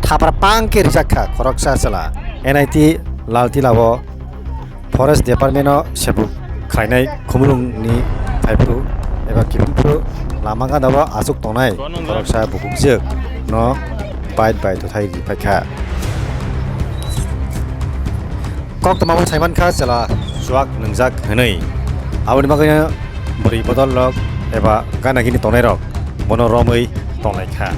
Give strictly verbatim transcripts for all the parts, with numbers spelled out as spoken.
thapra pang khe rijak kha khoroksa chwla N I T Laltila o Forest Department o sebuk khlainai khumulwng ni phaiphuru eba kiphilphuru lama gana o aswk tongnai khoroksa bukhukjwk no bike bai twthai ri phai kha. Kok toma bo saiman kha chwla chuak nwngjak hwnwi. Aboni bagwino bwrwi bodol rok eba gana gini tongnai rok bono romwi tonglai kha.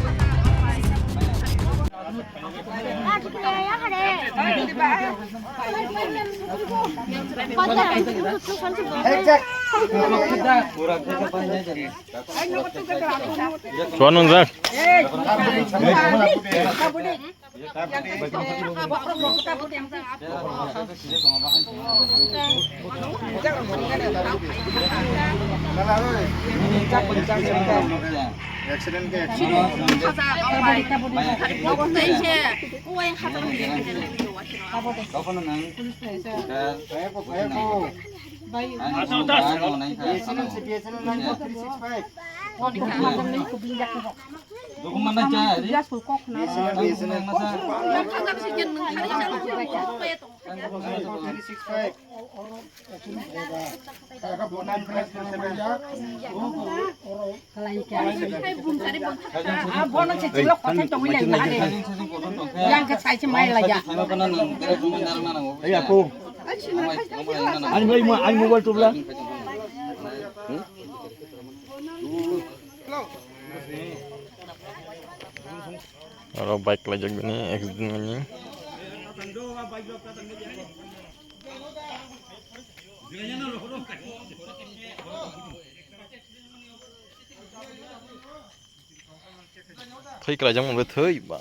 Chuak nwngjak. Ani mobile tubla. Oro bike laijak bini accident mani. Thwi kwlaijak mani thwi ba.